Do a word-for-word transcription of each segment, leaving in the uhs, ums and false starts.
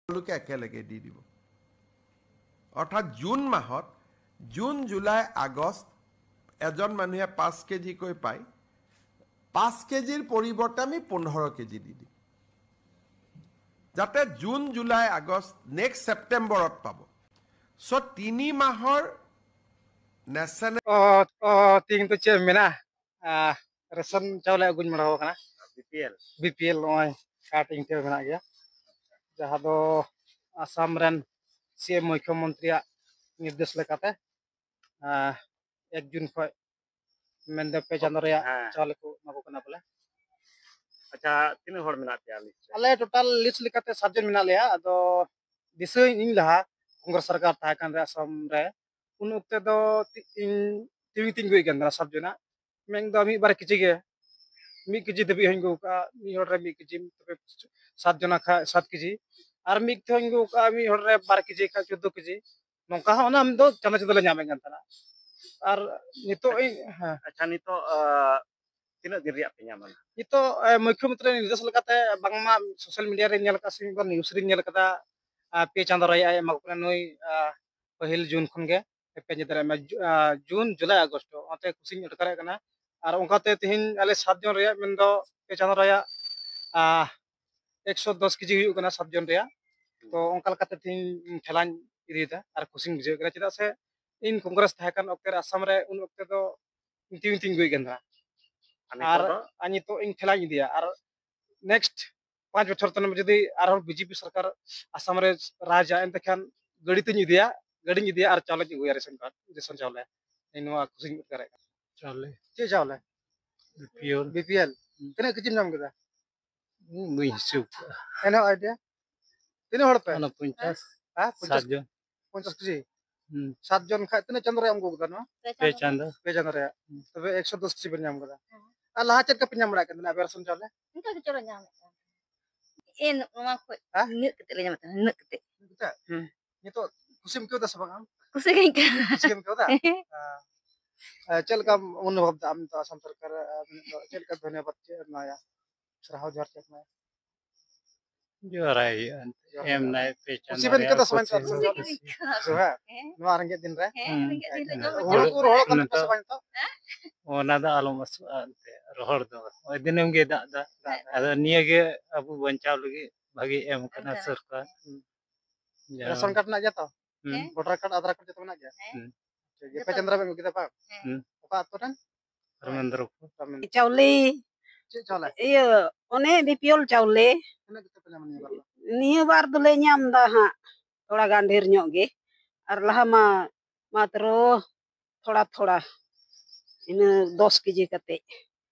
সকলোকে একেলগে দি দিব। অৰ্থাৎ জুন মাহত, জুন, জুলাই, আগষ্ট এজন মানুহে পাঁচ কেজিকৈ পায়, পাঁচ কেজিৰ পৰিৱৰ্তে আমি পোন্ধৰ কেজি দি দিম, যাতে জুন, জুলাই, আগষ্ট, নেক্সট ছেপ্টেম্বৰত পাব। চ' তিনি মাহৰ নেশ্যনেল ᱚ ᱚ ᱛᱮᱦᱮᱧ ᱫᱚ ᱪᱮᱫ ᱮᱢ ᱢᱮᱱᱟ? ᱨᱮᱥᱚᱱ ᱪᱟᱣᱞᱮ ᱟᱹᱜᱩᱧ ᱢᱟᱲᱟᱣ ᱠᱟᱱᱟ᱾ ᱵᱤᱯᱤᱮᱞ ᱵᱤᱯᱤᱮᱞ ᱱᱚᱜᱼᱚᱭ ᱠᱟᱨᱰ ᱤᱧ ᱴᱷᱮᱱ ᱢᱮᱱᱟᱜ ᱜᱮᱭᱟ, ᱡᱟᱦᱟᱸ ᱫᱚ ᱟᱥᱟᱢ ᱨᱮᱱ ᱥᱤ ᱮᱢ ᱢᱩᱠᱷᱭᱚᱢᱚᱱᱛᱨᱤᱭᱟᱜ ᱱᱤᱨᱫᱮᱥ ᱞᱮᱠᱟᱛᱮ ᱟᱨ ᱮᱠ ᱡᱩᱱ ᱠᱷᱚᱱ ᱢᱮᱱᱫᱚ ᱯᱮ ᱪᱟᱸᱫᱳ ᱨᱮᱭᱟᱜ ᱦᱮᱸ᱾ ᱪᱟᱣᱞᱮ ᱠᱚ ᱮᱢᱟ ᱠᱚ ᱠᱟᱱᱟ ᱵᱚᱞᱮ᱾ ᱟᱪᱪᱷᱟ, ᱛᱤᱱᱟᱹᱜ ᱦᱚᱲ ᱢᱮᱱᱟᱜ ᱯᱮᱭᱟ ᱞᱤᱥᱴ ᱨᱮ? ᱟᱞᱮ ᱴᱳᱴᱟᱞ ᱞᱤᱥᱴ ᱞᱮᱠᱟᱛᱮ ᱥᱟᱛ ᱡᱚᱱ ᱢᱮᱱᱟᱜ ᱞᱮᱭᱟ᱾ ᱟᱫᱚ ᱫᱤᱥᱟᱹᱭᱟᱹᱧ ᱤᱧ ᱞᱟᱦᱟ ᱠᱚᱝᱜᱨᱮᱥ ᱥᱚᱨᱠᱟᱨ ᱛᱟᱦᱮᱸ ᱠᱟᱱ ᱨᱮ ᱟᱥᱟᱢ ᱨᱮ, ᱩᱱ ᱚᱠᱛᱮ ᱫᱚ ᱤᱧ ᱛᱤ- ᱛᱤᱧ ᱜᱚᱡ ᱠᱟᱱ ᱛᱟᱦᱮᱱᱟ ᱥᱟᱛ ᱡᱚᱱᱟᱜ᱾ ᱢᱮᱱᱫᱚ ᱢᱤᱫ ᱵᱟᱨ ᱠᱮᱡᱤ ᱜᱮ, ᱢᱤᱫ ᱠᱮᱡᱤ ᱫᱷᱟᱹᱵᱤᱡ ᱦᱚᱸᱧ ᱟᱹᱜᱩ ᱠᱟᱜᱼᱟ ᱢᱤᱫ ᱦᱚᱲ ᱨᱮ ᱢᱤᱫ ᱠᱮᱡᱤ᱾ ᱛᱚᱵᱮ ᱥᱟᱛ ᱡᱚᱱᱟ ᱠᱷᱟᱡ ᱥᱟᱛ ᱠᱮᱡᱤ, ᱟᱨ ᱢᱤᱫ ᱛᱮᱦᱚᱸᱧ ᱟᱹᱜᱩ ᱠᱟᱜᱼᱟ ᱢᱤᱫ ᱦᱚᱲ ᱨᱮ ᱵᱟᱨ ᱠᱮᱡᱤ ᱠᱷᱟᱡ ᱪᱳᱫᱽᱫᱳ ᱠᱮᱡᱤ᱾ ᱱᱚᱝᱠᱟ ᱦᱚᱸ ᱚᱱᱟ ᱫᱚ ᱪᱟᱸᱫᱳ ᱪᱟᱸᱫᱳ ᱞᱮ ᱧᱟᱢᱮᱫ ᱠᱟᱱ ᱛᱟᱦᱮᱱᱟ᱾ ᱟᱨ ᱱᱤᱛᱚᱜ ᱤᱧ ᱦᱮᱸ ᱟᱪᱪᱷᱟ, ᱱᱤᱛᱚᱜ ᱛᱤᱱᱟᱹᱜ ᱫᱤᱱ ᱨᱮᱭᱟᱜ ᱯᱮ ᱧᱟᱢᱟ? ᱱᱤᱛᱚᱜ ᱮ, ᱢᱩᱠᱷᱭᱚᱢᱚᱱᱛᱨᱤ ᱱᱤᱨᱫᱮᱥ ᱞᱮᱠᱟᱛᱮ ᱵᱟᱝᱢᱟ ᱥᱳᱥᱟᱞ ᱢᱤᱰᱤᱭᱟ ᱨᱮᱧ ᱧᱮᱞ ᱟᱠᱟᱫ ᱥᱮ ᱢᱤᱫ ᱵᱟᱨ ᱱᱤᱭᱩᱡᱽ ᱨᱮᱧ ᱧᱮᱞ ᱟᱠᱟᱫᱟ, ᱟᱨ ᱯᱮ ᱪᱟᱸᱫᱳ ᱨᱮᱭᱟᱜ ᱮ ᱮᱢᱟ ᱠᱚ ᱠᱟᱱᱟ ᱱᱩᱭ ᱟᱨ ᱯᱟᱹᱦᱤᱞ ᱡᱩᱱ ᱠᱷᱚᱱ ᱜᱮ ᱯᱮ ᱪᱟᱸᱫᱳ ᱨᱮᱭᱟᱜ ᱮᱢᱟ ᱡᱩ- ᱟᱨ ᱡᱩᱱ, ᱡᱩᱞᱟᱭ, ᱟᱜᱚᱥᱴ ᱚᱱᱟᱛᱮ ᱠᱩᱥᱤᱧ ᱟᱴᱠᱟᱨᱮᱫ ᱠᱟᱱᱟ᱾ ᱟᱨ ᱚᱱᱠᱟᱛᱮ ᱛᱮᱦᱮᱧ ᱟᱞᱮ ᱥᱟᱛ ᱡᱚᱱ ᱨᱮᱭᱟᱜ ᱢᱮᱱᱫᱚ ᱯᱮ ᱪᱟᱸᱫᱳ ᱨᱮᱭᱟᱜ ᱟᱨ ᱮᱠᱥᱚ ᱫᱚᱥ ᱠᱮᱡᱤ ᱦᱩᱭᱩᱜ ᱠᱟᱱᱟ ᱥᱟᱛ ᱡᱚᱱ ᱨᱮᱭᱟᱜ᱾ ᱛᱚ ᱚᱱᱠᱟ ᱞᱮᱠᱟᱛᱮ ᱛᱮᱦᱮᱧ ᱴᱷᱮᱞᱟᱧ ᱤᱫᱤᱭᱮᱫᱟ ᱟᱨ ᱠᱩᱥᱤᱧ ᱵᱩᱡᱷᱟᱹᱣᱮᱫ ᱠᱟᱱᱟ, ᱪᱮᱫᱟᱜ ᱥᱮ ᱤᱧ ᱠᱚᱝᱜᱨᱮᱥ ᱛᱟᱦᱮᱸ ᱠᱟᱱ ᱚᱠᱛᱮ ᱨᱮ ᱟᱥᱟᱢ ᱨᱮ ᱩᱱ ᱚᱠᱛᱮ ᱫᱚ ᱤᱧ ᱛᱮᱜᱮᱧ ᱜᱚᱡ ᱠᱟᱱ ᱛᱟᱦᱮᱱᱟ᱾ ᱟᱨ ᱱᱤᱛᱚᱜ ᱫᱚ ᱟᱨ ᱱᱤᱛᱚᱜ ᱤᱧ ᱴᱷᱮᱞᱟᱧ ᱤᱫᱤᱭᱟ ᱟᱨ ᱱᱮᱠᱥᱴ ᱯᱟᱸᱪ ᱵᱚᱪᱷᱚᱨ ᱛᱟᱭᱱᱚᱢ ᱡᱩᱫᱤ ᱟᱨᱦᱚᱸ ᱵᱤᱡᱮᱯᱤ ᱥᱚᱨᱠᱟᱨ ᱟᱥᱟᱢ ᱨᱮ ᱨᱟᱡᱟ, ᱮᱱᱛᱮᱠᱷᱟᱱ ᱜᱟᱹᱰᱤ ᱛᱤᱧ ᱤᱫᱤᱭᱟ, ᱜᱟᱹᱰᱤᱧ ᱤᱫᱤᱭᱟ ᱟᱨ ᱪᱟᱣᱞᱮᱧ ᱟᱹᱜᱩᱭᱟ ᱨᱮᱥᱚᱱ ᱠᱟᱨᱰ, ᱨᱮᱥᱚᱱ ᱪᱟᱣᱞᱮ᱾ ᱤᱧ ᱱᱚᱣᱟ ᱠᱩᱥᱤᱧ ᱟᱴᱠᱟᱨᱮᱫ ᱠᱟᱱᱟ᱾ ᱪᱟᱣᱞᱮ ᱪᱮᱫ ᱪᱟᱣᱞᱮ? ᱵᱤᱯᱤᱮᱞ ᱵᱤᱯᱤᱮᱞ᱾ ᱛᱤᱱᱟᱹᱜ ᱠᱮᱡᱤᱢ ᱧᱟᱢ ᱠᱮᱫᱟ? ᱵᱟᱹᱧ ᱦᱤᱥᱟᱹᱵ ᱠᱟᱜᱼᱟ᱾ ᱮᱱᱦᱚᱸ ᱟᱭᱰᱤᱭᱟ? ᱛᱤᱱᱟᱹᱜ ᱦᱚᱲ ᱯᱮ? ᱚᱱᱟ ᱯᱚᱧᱪᱟᱥ ᱦᱮᱸ, ᱥᱟᱛ ᱯᱚᱧᱪᱟᱥ, ᱡᱚᱱ᱾ ᱯᱚᱧᱪᱟᱥ ᱠᱮᱡᱤ᱾ ᱦᱩᱸ, ᱥᱟᱛ ᱡᱚᱱ ᱠᱷᱟᱡ ᱛᱤᱱᱟᱹᱜ ᱪᱟᱸᱫᱳ ᱨᱮ ᱮᱢ ᱟᱹᱜᱩ ᱠᱮᱫᱟ ᱱᱚᱣᱟ? ᱯᱮ ᱪᱟᱸᱫᱚ᱾ ᱯᱮ ᱪᱟᱸᱫᱳ ᱨᱮᱭᱟᱜ᱾ ᱛᱚᱵᱮ ᱮᱠᱥᱚ ᱫᱚᱥ ᱠᱮᱡᱤ ᱵᱮᱱ ᱧᱟᱢ ᱠᱮᱫᱟ᱾ ᱟᱨ ᱞᱟᱦᱟ ᱪᱮᱫ ᱞᱮᱠᱟ ᱯᱮ ᱧᱟᱢ ᱵᱟᱲᱟᱭᱮᱫ ᱠᱟᱱ ᱛᱟᱦᱮᱱᱟ ᱟᱯᱮ ᱨᱮᱥᱚᱱ ᱪᱟᱣᱞᱮ? ᱚᱱᱠᱟ ᱜᱮ ᱪᱚᱞᱚ ᱧᱟᱢᱮᱫ ᱠᱟᱱ ᱛᱟᱦᱮᱱᱟ᱾ ᱮ ᱱᱚᱣᱟ ᱠᱷᱚᱡ ᱦᱮᱸ? ᱱᱤᱱᱟᱹᱜ ᱠᱟᱛᱮ ᱞᱮ ᱧᱟᱢᱮᱫ ᱛᱟᱦᱮᱱᱟ, ᱱᱤᱱᱟᱹᱜ ᱠᱟᱛᱮ᱾ ᱵᱩᱡᱷᱟᱹᱣ? ᱦᱩᱸ᱾ ᱱᱤᱛᱚᱜ ᱠᱩᱥᱤᱢ ᱟᱹᱭᱠᱟᱹᱣ ᱫᱟ ᱥᱮ ᱵᱟᱝ ᱟᱢ? ᱠᱩᱥᱤ ᱜᱮ ᱟᱹᱭᱠᱟᱹᱜ ᱠᱟᱱᱟ᱾ ᱠᱩᱥᱤ ᱜᱮᱢ ᱟᱹᱭᱠᱟᱹᱣ ᱫᱟ? ᱟᱨ, ᱟᱨ ᱪᱮᱫ ᱞᱮᱠᱟᱢ ᱚᱱᱩᱵᱷᱚᱵ ᱫᱟ ᱟᱢ ᱫᱚ ᱟᱥᱟᱢ ᱥᱚᱨᱠᱟᱨ, ᱟᱨ ᱪᱮᱫ ᱞᱮᱠᱟ ᱫᱷᱚᱱᱭᱚᱵᱟᱫ ᱪᱮᱫ ᱮᱢ ᱮᱢᱟᱭᱟ? ᱥᱟᱨᱦᱟᱣ ᱡᱚᱦᱟᱨ ᱪᱮᱫ ᱮᱢ ᱮᱢᱟᱭᱟ? ᱡᱚᱦᱟᱨᱟᱭ ᱦᱩᱭᱩᱜᱼᱟ᱾ ᱡᱚᱦᱟᱨ ᱮᱢ ᱡᱚᱦᱟᱨ᱾ ᱱᱟᱭ ᱯᱮ ᱪᱟᱸᱫᱚ ᱠᱩᱥᱤ ᱵᱮᱱ ᱨᱮᱭᱟᱜ ᱟᱹᱭᱠᱟᱹᱣ ᱫᱟ ᱥᱮ ᱵᱟᱝ ᱠᱩᱥᱤ ᱪᱟᱥ ᱦᱩᱭᱩᱜᱼᱟ᱾ ᱡᱚᱢ? ᱦᱮᱸ᱾ ᱦᱮᱸ᱾ ᱱᱚᱣᱟ ᱨᱮᱸᱜᱮᱡ ᱫᱤᱱ ᱨᱮ? ᱦᱮᱸ, ᱦᱩᱸ᱾ ᱨᱮᱸᱜᱮᱡ ᱫᱤᱱ ᱨᱮ ᱡᱚᱢ ᱦᱩᱲᱩ ᱦᱩᱭᱩᱜᱼᱟ᱾ ᱠᱚ ᱨᱚᱦᱚᱲ ᱠᱟᱱ ᱛᱟᱯᱮ ᱥᱮ ᱵᱟᱝ ᱱᱤᱛᱚᱜ? ᱦᱮᱸ? ᱚᱱᱟ ᱫᱚ ᱟᱞᱚᱢ ᱟᱹᱥᱩᱜᱼᱟ ᱮᱱᱛᱮ, ᱨᱚᱦᱚᱲ ᱫᱚ᱾ ᱱᱚᱜᱼᱚᱭ ᱫᱤᱱᱟᱹᱢ ᱜᱮ ᱫᱟᱜ ᱫᱟ᱾ ᱫᱟᱜ ᱫᱟ᱾ ᱟᱫᱚ ᱱᱤᱭᱟᱹ ᱜᱮ ᱟᱵᱚ ᱵᱟᱧᱪᱟᱣ ᱞᱟᱹᱜᱤᱫ ᱵᱷᱟᱜᱮ ᱮᱢ ᱠᱟᱱᱟ ᱮᱢ ᱠᱟᱱᱟ᱾ ᱥᱚᱨᱠᱟᱨ᱾ ᱦᱩᱸ᱾ ᱡᱟᱦᱟᱸ ᱨᱮᱥᱚᱱ ᱠᱟᱨᱰ ᱢᱮᱱᱟᱜ ᱜᱮᱭᱟ ᱛᱚ? ᱦᱩᱸ᱾ ᱦᱮᱸ᱾ ᱵᱷᱳᱴᱟᱨ ᱠᱟᱨᱰ, ᱟᱫᱷᱟᱨ ᱠᱟᱨᱰ ᱡᱚᱛᱚ ᱢᱮᱱᱟᱜ ᱜᱮᱭᱟ? ᱦᱮᱸ᱾ ᱦᱩᱸ᱾ ᱴᱷᱤᱠ ᱜᱮᱭᱟ᱾ ᱡᱚᱛᱚ ᱯᱮ ᱪᱟᱸᱫᱽ ᱨᱮ ᱵᱮᱱ ᱟᱹᱜᱩ ᱠᱮᱫᱟ ᱵᱟᱝ? ᱦᱮᱸ᱾ ᱦᱩᱸ᱾ ᱚᱠᱟ ᱟᱛᱳ ᱨᱮᱱ? ᱨᱟᱢᱮᱱᱫᱨᱚᱯᱩᱨ᱾ ᱨᱟᱢᱮᱱᱫᱨᱚᱯᱩᱨ᱾ ᱪᱟᱣᱞᱮ᱾ ᱪᱮᱫ ᱪᱟᱣᱞᱮ? ᱤᱭᱟᱹ, ᱚᱱᱮ ᱵᱤ ᱯᱤ ᱮᱞ ᱪᱟᱣᱞᱮ᱾ ᱛᱤᱱᱟᱹᱜ ᱠᱟᱛᱮ ᱯᱮ ᱧᱟᱢᱟ ᱱᱤᱭᱟᱹ ᱵᱟᱨ ᱫᱚ? ᱱᱤᱭᱟᱹ ᱵᱟᱨ ᱫᱚᱞᱮ ᱧᱟᱢ ᱮᱫᱟ ᱦᱟᱸᱜ ᱛᱷᱚᱲᱟ ᱜᱟᱱ ᱰᱷᱮᱨ ᱧᱚᱜ ᱜᱮ, ᱟᱨ ᱞᱟᱦᱟ ᱢᱟ ᱢᱟᱛᱨᱚ ᱛᱷᱚᱲᱟ ᱛᱷᱚᱲᱟ, ᱤᱱᱟᱹ ᱫᱚᱥ ᱠᱮᱡᱤ ᱠᱟᱛᱮ,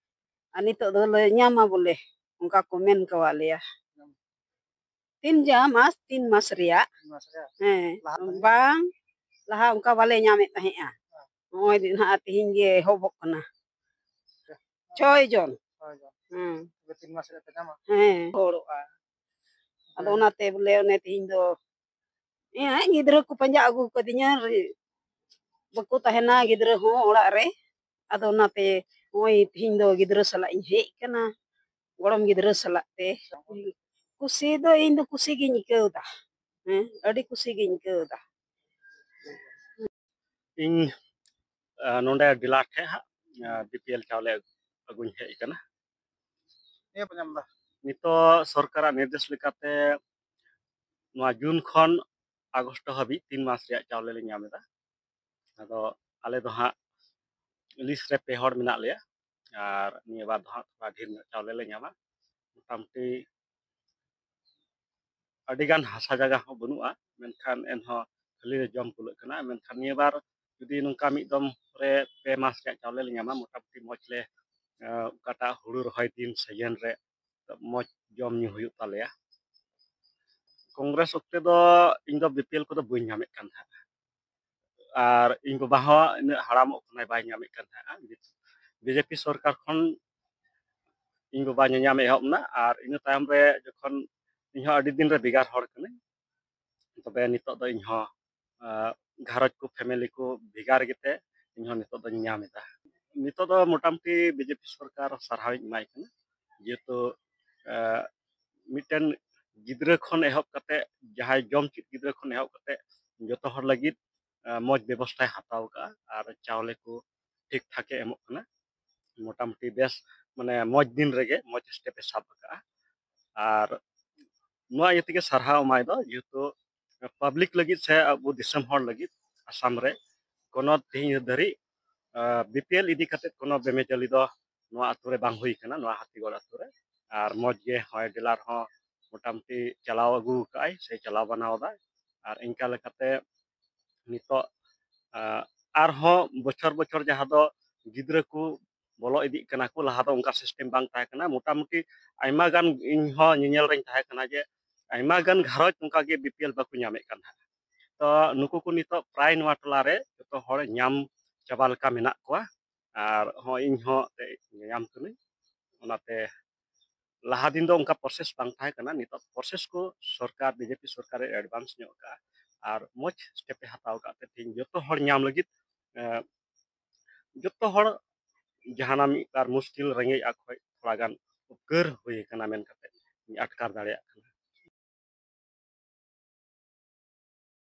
ᱟᱨ ᱱᱤᱛᱚᱜ ᱫᱚᱞᱮ ᱧᱟᱢᱟ ᱵᱚᱞᱮ, ᱚᱱᱠᱟ ᱠᱚ ᱢᱮᱱ ᱠᱟᱣᱟᱜ ᱞᱮᱭᱟ᱾ ᱛᱤᱱ ᱡᱟ ᱢᱟᱥ, ᱛᱤᱱ ᱢᱟᱥ ᱨᱮᱭᱟᱜ᱾ ᱛᱤᱱ ᱢᱟᱥ ᱨᱮᱭᱟᱜ? ᱦᱮᱸ, ᱞᱟᱦᱟ ᱛᱮ? ᱵᱟᱝ, ᱞᱟᱦᱟ ᱚᱱᱠᱟ ᱵᱟᱞᱮ ᱧᱟᱢᱮᱫ ᱛᱟᱦᱮᱸᱫᱼᱟ᱾ ᱦᱮᱸ᱾ ᱱᱚᱜᱼᱚᱭ ᱫᱤᱱ ᱦᱟᱸᱜ ᱛᱮᱦᱮᱧ ᱜᱮ ᱮᱦᱚᱵᱚᱜ ᱠᱟᱱᱟ᱾ ᱟᱪᱪᱷᱟ᱾ ᱪᱷᱚᱭ ᱡᱚᱱ᱾ ᱪᱷᱚᱭ ᱡᱚᱱ᱾ ᱦᱮᱸ᱾ ᱛᱚᱵᱮ ᱛᱤᱱ ᱢᱟᱥ ᱨᱮᱭᱟᱜ ᱯᱮ ᱧᱟᱢᱟ? ᱦᱮᱸ, ᱦᱚᱲᱚᱜᱼᱟ᱾ ᱟᱫᱚ ᱦᱮᱸ᱾ ᱚᱱᱟᱛᱮ ᱵᱚᱞᱮ ᱚᱱᱮ ᱛᱮᱦᱮᱧ ᱫᱚ, ᱦᱮᱸ, ᱜᱤᱫᱽᱨᱟᱹ ᱠᱚ ᱯᱟᱸᱡᱟ ᱟᱹᱜᱩ ᱠᱟᱫᱤᱧᱟ, ᱵᱟᱠᱚ ᱛᱟᱦᱮᱱᱟ ᱜᱤᱫᱽᱨᱟᱹ ᱦᱚᱸ ᱚᱲᱟᱜ ᱨᱮ᱾ ᱟᱫᱚ ᱚᱱᱟᱛᱮ ᱱᱚᱜᱼᱚᱭ ᱛᱮᱦᱮᱧ ᱫᱚ ᱜᱤᱫᱽᱨᱟᱹ ᱥᱟᱞᱟᱜ ᱤᱧ ᱦᱮᱡ ᱠᱟᱱᱟ, ᱜᱚᱲᱚᱢ ᱜᱤᱫᱽᱨᱟᱹ ᱥᱟᱞᱟᱜ ᱛᱮ᱾ ᱠᱩᱥᱤ ᱫᱚ ᱤᱧ ᱫᱚ ᱠᱩᱥᱤ ᱜᱤᱧ ᱟᱹᱭᱠᱟᱹᱣ ᱮᱫᱟ᱾ ᱦᱮᱸ, ᱟᱹᱰᱤ ᱠᱩᱥᱤ ᱜᱤᱧ ᱟᱹᱭᱠᱟᱹᱣ ᱮᱫᱟ᱾ ᱤᱧ, ᱟ, ᱱᱚᱰᱮ ᱰᱤᱞᱟᱨ ᱴᱷᱮᱱ ᱦᱟᱸᱜ, ᱟ, ᱵᱤ ᱯᱤ ᱮᱞ ᱪᱟᱣᱞᱮ ᱟᱹᱜᱩᱧ ᱦᱮᱡ ᱟᱠᱟᱱᱟ᱾ ᱱᱤᱭᱟᱹ ᱯᱮ ᱧᱟᱢ ᱮᱫᱟ? ᱱᱤᱛᱚᱜ ᱥᱚᱨᱠᱟᱨᱟᱜ ᱱᱤᱨᱫᱮᱥ ᱞᱮᱠᱟᱛᱮ ᱱᱚᱣᱟ ᱡᱩᱱ ᱠᱷᱚᱱ ᱟᱜᱚᱥᱴ ᱦᱟᱹᱵᱤᱡ ᱛᱤᱱ ᱢᱟᱥ ᱨᱮᱭᱟᱜ ᱪᱟᱣᱞᱮ ᱞᱮ ᱧᱟᱢ ᱮᱫᱟ᱾ ᱟᱫᱚ ᱟᱞᱮ ᱫᱚ ᱦᱟᱸᱜ ᱞᱤᱥᱴ ᱨᱮ ᱯᱮ ᱦᱚᱲ ᱢᱮᱱᱟᱜ ᱞᱮᱭᱟ, ᱟᱨ ᱱᱤᱭᱟᱹ ᱵᱟᱨ ᱫᱚ ᱦᱟᱸᱜ ᱛᱷᱚᱲᱟ ᱰᱷᱮᱨ ᱧᱚᱜ ᱪᱟᱣᱞᱮ ᱞᱮ ᱧᱟᱢᱟ᱾ ᱢᱚᱴᱟᱢᱩᱴᱤ ᱟᱹᱰᱤ ᱜᱟᱱ ᱦᱟᱥᱟ ᱡᱟᱭᱜᱟ ᱦᱚᱸ ᱵᱟᱹᱱᱩᱜᱼᱟ, ᱢᱮᱱᱠᱷᱟᱱ ᱮᱱᱦᱚᱸ ᱠᱷᱟᱹᱞᱤ ᱞᱮ ᱡᱚᱢ ᱠᱩᱞᱟᱹᱜ ᱠᱟᱱᱟ᱾ ᱢᱮᱱᱠᱷᱟᱱ ᱱᱤᱭᱟᱹ ᱵᱟᱨ ᱡᱩᱫᱤ ᱱᱚᱝᱠᱟ ᱢᱤᱫ ᱫᱚᱢ ᱨᱮ ᱯᱮ ᱢᱟᱥ ᱨᱮᱭᱟᱜ ᱪᱟᱣᱞᱮ ᱞᱮ ᱧᱟᱢᱟ, ᱢᱚᱴᱟᱢᱩᱴᱤ ᱢᱚᱡᱽ ᱞᱮ, ᱮᱸ, ᱚᱠᱟᱴᱟᱜ ᱦᱩᱲᱩ ᱨᱚᱦᱚᱭ ᱫᱤᱱ ᱥᱤᱡᱮᱱ ᱨᱮ ᱢᱚᱡᱽ ᱡᱚᱢ ᱧᱩ ᱦᱩᱭᱩᱜ ᱛᱟᱞᱮᱭᱟ᱾ ᱠᱚᱝᱜᱨᱮᱥ ᱚᱠᱛᱮ ᱫᱚ ᱤᱧ ᱫᱚ ᱵᱤ ᱯᱤ ᱮᱞ ᱠᱚᱫᱚ ᱵᱟᱹᱧ ᱧᱟᱢᱮᱫ ᱠᱟᱱ ᱛᱟᱦᱮᱸᱫ, ᱟᱨ ᱤᱧ ᱵᱟᱵᱟ ᱦᱚᱸ ᱤᱱᱟᱹᱜ ᱦᱟᱲᱟᱢᱚᱜ ᱠᱟᱱᱟᱭ, ᱵᱟᱭ ᱧᱟᱢᱮᱫ ᱠᱟᱱ ᱛᱟᱦᱮᱸᱫ᱾ ᱵᱤ ᱡᱮ ᱯᱤ ᱥᱚᱨᱠᱟᱨ ᱠᱷᱚᱱ ᱤᱧ ᱵᱟᱵᱟ ᱧᱟᱧᱟᱢᱮ ᱮᱦᱚᱵ ᱮᱱᱟ, ᱟᱨ ᱤᱱᱟᱹ ᱛᱟᱭᱚᱢ ᱨᱮ ᱡᱚᱠᱷᱚᱱ ᱤᱧ ᱦᱚᱸ ᱟᱹᱰᱤ ᱫᱤᱱ ᱨᱮ ᱵᱷᱮᱜᱟᱨ ᱦᱚᱲ ᱠᱟᱹᱱᱟᱹᱧ, ᱛᱚᱵᱮ ᱱᱤᱛᱚᱜ ᱫᱚ ᱤᱧ ᱦᱚᱸ, ᱟᱸ, ᱜᱷᱟᱨᱚᱸᱡᱽ ᱠᱚ, ᱯᱷᱮᱢᱮᱞᱤ ᱠᱚ ᱵᱷᱮᱜᱟᱨ ᱜᱮᱛᱮ ᱤᱧ ᱦᱚᱸ ᱱᱤᱛᱚᱜ ᱫᱚᱧ ᱧᱟᱢ ᱮᱫᱟ᱾ ᱱᱤᱛᱚᱜ ᱫᱚ ᱢᱚᱴᱟᱢᱩᱴᱤ ᱵᱤ ᱡᱮ ᱯᱤ ᱥᱚᱨᱠᱟᱨ ᱥᱟᱨᱦᱟᱣ ᱤᱧ ᱮᱢᱟᱭ ᱠᱟᱱᱟ, ᱡᱮᱦᱮᱛᱩ, ᱟᱸ, ᱢᱤᱫᱴᱮᱱ ᱜᱤᱫᱽᱨᱟᱹ ᱠᱷᱚᱱ ᱮᱦᱚᱵ ᱠᱟᱛᱮ, ᱡᱟᱦᱟᱸᱭ ᱡᱚᱢ ᱪᱮᱫ ᱜᱤᱫᱽᱨᱟᱹ ᱠᱷᱚᱱ ᱮᱦᱚᱵ ᱠᱟᱛᱮ ᱡᱚᱛᱚ ᱦᱚᱲ ᱞᱟᱹᱜᱤᱫ ᱢᱚᱡᱽ ᱵᱮᱵᱚᱥᱛᱷᱟᱭ ᱦᱟᱛᱟᱣ ᱠᱟᱜᱼᱟ ᱟᱨ ᱪᱟᱣᱞᱮ ᱠᱚ ᱴᱷᱤᱠ ᱴᱷᱟᱠ ᱮ ᱮᱢᱚᱜ ᱠᱟᱱᱟ᱾ ᱢᱚᱴᱟᱢᱩᱴᱤ ᱵᱮᱥ, ᱢᱟᱱᱮ, ᱢᱚᱡᱽ ᱫᱤᱱ ᱨᱮᱜᱮ ᱢᱚᱡᱽ ᱥᱴᱮᱯ ᱮ ᱥᱟᱵ ᱟᱠᱟᱜᱼᱟ᱾ ᱟᱨ ᱱᱚᱣᱟ ᱤᱭᱟᱹ ᱛᱮᱜᱮ ᱥᱟᱨᱦᱟᱣ ᱮᱢᱟᱭ ᱫᱚ, ᱡᱮᱦᱮᱛᱩ ᱯᱟᱵᱽᱞᱤᱠ ᱞᱟᱹᱜᱤᱫ ᱥᱮ ᱟᱵᱚ ᱫᱤᱥᱚᱢ ᱦᱚᱲ ᱞᱟᱹᱜᱤᱫ ᱟᱥᱟᱢ ᱨᱮ ᱠᱳᱱᱳ ᱛᱮᱦᱮᱧ ᱫᱷᱟᱹᱨᱤᱡ ᱵᱤ ᱯᱤ ᱮᱞ ᱤᱫᱤ ᱠᱟᱛᱮ ᱠᱳᱱᱳ ᱵᱮᱢᱮᱡᱟᱞᱤ ᱫᱚ ᱱᱚᱣᱟ ᱟᱛᱳ ᱨᱮ ᱵᱟᱝ ᱦᱩᱭ ᱠᱟᱱᱟ, ᱱᱚᱣᱟ ᱦᱟᱹᱛᱤᱜᱚᱲ ᱟᱛᱳ ᱨᱮ᱾ ᱟᱨ ᱢᱚᱡᱽ ᱜᱮ ᱦᱚᱸᱜᱼᱚᱭ ᱰᱤᱞᱟᱨ ᱦᱚᱸ ᱢᱚᱴᱟᱢᱩᱴᱤ ᱪᱟᱞᱟᱣ ᱟᱹᱜᱩ ᱟᱠᱟᱫᱟᱭ ᱥᱮ ᱪᱟᱞᱟᱣ ᱵᱟᱱᱟᱣ ᱮᱫᱟᱭ᱾ ᱟᱨ ᱤᱱᱠᱟ ᱞᱮᱠᱟᱛᱮ ᱱᱤᱛᱚᱜ, ᱟᱨᱦᱚᱸ ᱵᱚᱪᱷᱚᱨ ᱵᱚᱪᱷᱚᱨ ᱡᱟᱦᱟᱸ ᱫᱚ ᱜᱤᱫᱽᱨᱟᱹ ᱠᱚ ᱵᱚᱞᱚ ᱤᱫᱤᱜ ᱠᱟᱱᱟ ᱠᱚ, ᱞᱟᱦᱟ ᱫᱚ ᱚᱱᱠᱟ ᱥᱤᱥᱴᱮᱢ ᱵᱟᱝ ᱛᱟᱦᱮᱸ ᱠᱟᱱᱟ᱾ ᱢᱚᱴᱟᱢᱩᱴᱤ ᱟᱭᱢᱟ ᱜᱟᱱ, ᱤᱧ ᱦᱚᱸ ᱧᱮᱧᱮᱞ ᱨᱮᱧ ᱛᱟᱦᱮᱸ ᱠᱟᱱᱟ ᱡᱮ ᱟᱭᱢᱟ ᱜᱟᱱ ᱜᱷᱟᱨᱚᱸᱡᱽ ᱚᱱᱠᱟ ᱜᱮ ᱵᱤ ᱯᱤ ᱮᱞ ᱵᱟᱠᱚ ᱧᱟᱢᱮᱫ ᱠᱟᱱ ᱛᱟᱦᱮᱸᱱᱟ᱾ ᱛᱚ ᱱᱩᱠᱩ ᱠᱚ ᱱᱤᱛᱚᱜ ᱯᱨᱟᱭ ᱱᱚᱣᱟ ᱴᱚᱞᱟ ᱨᱮ ᱡᱚᱛᱚ ᱦᱚᱲ ᱧᱟᱢ ᱪᱟᱵᱟ ᱞᱮᱠᱟ ᱢᱮᱱᱟᱜ ᱠᱚᱣᱟ᱾ ᱟᱨ ᱦᱚᱸ ᱤᱧ ᱦᱚᱸ ᱮᱱᱛᱮᱫ ᱧᱟᱢ ᱠᱟᱹᱱᱟᱹᱧ᱾ ᱚᱱᱟᱛᱮ ᱞᱟᱦᱟ ᱫᱤᱱ ᱫᱚ ᱚᱱᱠᱟ ᱯᱨᱚᱥᱮᱥ ᱵᱟᱝ ᱛᱟᱦᱮᱸ ᱠᱟᱱᱟ, ᱱᱤᱛᱚᱜ ᱯᱨᱚᱥᱮᱥ ᱠᱚ ᱥᱚᱨᱠᱟᱨ, ᱵᱤ ᱡᱮ ᱯᱤ ᱥᱚᱨᱠᱟᱨᱮ ᱮᱰᱵᱷᱟᱱᱥ ᱧᱚᱜ ᱠᱟᱜᱼᱟ ᱟᱨ ᱢᱚᱡᱽ ᱥᱴᱮᱯ ᱮ ᱦᱟᱛᱟᱣ ᱠᱟᱜ ᱛᱮ ᱛᱮᱦᱮᱧ ᱡᱚᱛᱚ ᱦᱚᱲ ᱧᱟᱢ ᱞᱟᱹᱜᱤᱫ, ᱡᱚᱛᱚ ᱦᱚᱲ ᱡᱟᱦᱟᱱᱟᱜ ᱢᱤᱫ ᱵᱟᱨ ᱢᱩᱥᱠᱤᱞ ᱨᱮᱸᱜᱮᱡ ᱟᱜ ᱠᱷᱚᱡ ᱛᱷᱚᱲᱟ ᱜᱟᱱ ᱩᱯᱠᱟᱹᱨ ᱦᱩᱭ ᱠᱟᱱᱟ ᱢᱮᱱ ᱠᱟᱛᱮ ᱤᱧ ᱟᱴᱠᱟᱨ ᱫᱟᱲᱮᱭᱟᱜ ᱠᱟᱱᱟ᱾